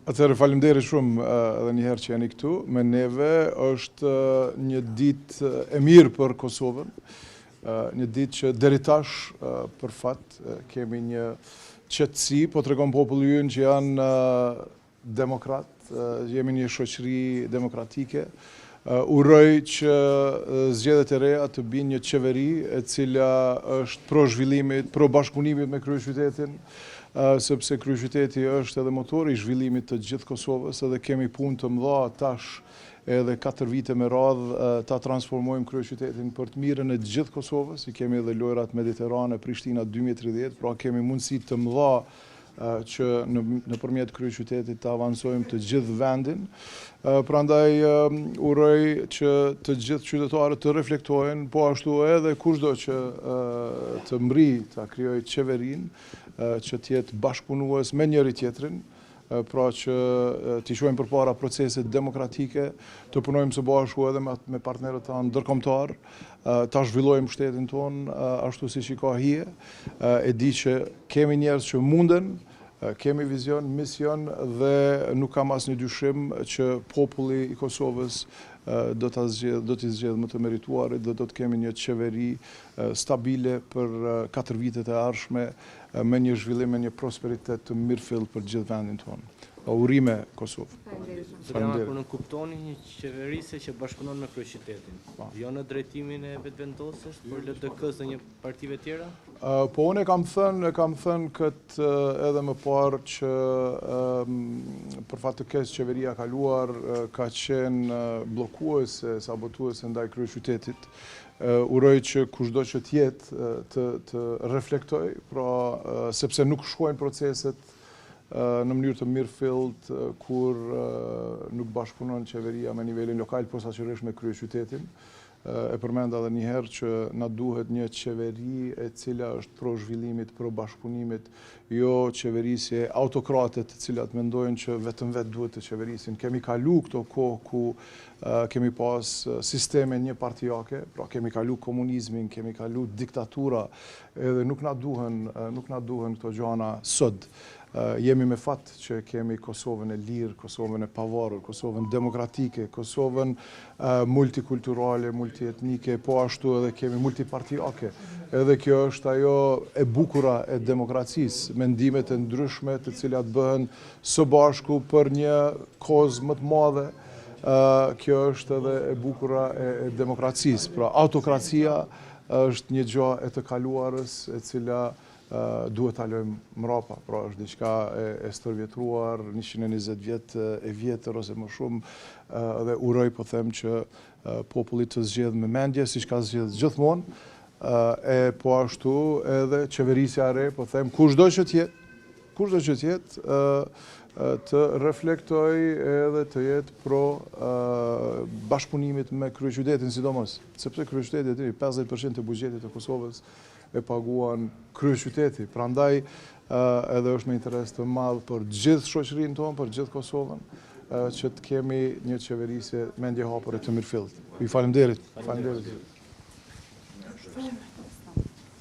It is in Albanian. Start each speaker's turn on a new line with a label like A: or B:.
A: Atëherë faleminderit shumë edhe një herë që jeni këtu me neve. Është një ditë e mirë për Kosovën. Një ditë që deri tash për fat kemi një qetësi, po tregon populli ynë që janë demokrat, jemi një shoqëri demokratike. Uroj që zgjedhjet e reja të bijnë një qeveri e cila është pro zhvillimit, pro bashkëpunimit me kryeqytetin, sepse kryeqyteti është edhe motori i zhvillimit të gjithë Kosovës edhe kemi punë të mëdha tash edhe 4 vite me radhë ta transformojmë kryeqytetin për të mirën e gjithë Kosovës, i kemi edhe lojrat mediterane Prishtina 2030, pra kemi mundësi të mëdha që nëpërmjet kryeqytetit të avancojmë të gjithë vendin. Prandaj uroj që të gjithë qytetarët të reflektojnë, po ashtu edhe kushdo që të mrrijë ta krijojë qeverinë, që të jetë bashkëpunues me njëri tjetrin, pra që t'i çojmë përpara proceset demokratike, të punojmë së bashku edhe me partnerët tanë ndërkombëtarë, ta zhvillojmë shtetin tonë ashtu siç i ka hije. E di që kemi njerëz që munden, kemi vizion, mision dhe nuk kam asnjë dyshim që populli i Kosovës do ta zgjedhë, do t'i zgjedhë më të merituarit dhe do të kemi një qeveri stabile për 4 vitet e ardhshme me një zhvillim, me një prosperitet të mirëfilltë për gjithë vendin tonë. Urime Kosovë.
B: Faleminderit. Kur nënkuptoni një qeverisje që bashkëpunon me kryeqytetin, po. jo në drejtimin e Vetëvendosjes, por LDK-së dhe një partive tjera?
A: Po unë e kam thënë, e kam thënë këtë edhe më parë që për fat të keq qeveria e kaluar ka qenë bllokuese, sabotuese ndaj kryeqytetit. Uroj që kushdo që të jetë të të reflektojë, pra sepse nuk shkojnë proceset në mënyrë të mirëfilltë kur nuk bashkëpunon qeveria me nivelin lokal, posaçërisht me kryeqytetin. E përmenda edhe një herë që na duhet një qeveri e cila është pro zhvillimit, pro bashkëpunimit, jo qeverisje autokrate të cilat mendojnë që vetëm vetë duhet të qeverisin. Kemi kalu këto kohë ku kemi pas sisteme njëpartiake, pra kemi kalu komunizmin, kemi kalu diktatura, edhe nuk na duhen, nuk na duhen këto gjana sot. Jemi me fat që kemi Kosovën e lirë, Kosovën e pavarur, Kosovën demokratike, Kosovën multikulturale, multietnike, po ashtu edhe kemi multipartiake. Edhe kjo është ajo e bukura e demokracisë, mendimet e ndryshme të cilat bëhen së bashku për një kozë më të madhe, kjo është edhe e bukura e demokracisë. Pra, autokracia është një gjë e të kaluarës e cila duhet ta lëmë mrapa, pra është diçka e stërvjetruar, 120 vjet e vjetër ose më shumë, dhe uroj po them që populli të zgjedhë me mendje, siç ka zgjedhë gjithmonë, e po ashtu edhe qeverisja e re, po them, kushdo që të jetë, kushdo që të jetë, të reflektojë edhe të jetë pro bashkëpunimit me kryeqytetin sidomos, sepse kryeqyteti e dini 50% të buxhetit të Kosovës e paguan kryeqyteti, prandaj edhe është me interes të madh për gjithë shoqërinë tonë, për gjithë Kosovën, që të kemi një qeverisje mendjehapur e të mirëfilltë. Ju faleminderit. Faleminderit.
B: Faleminderit.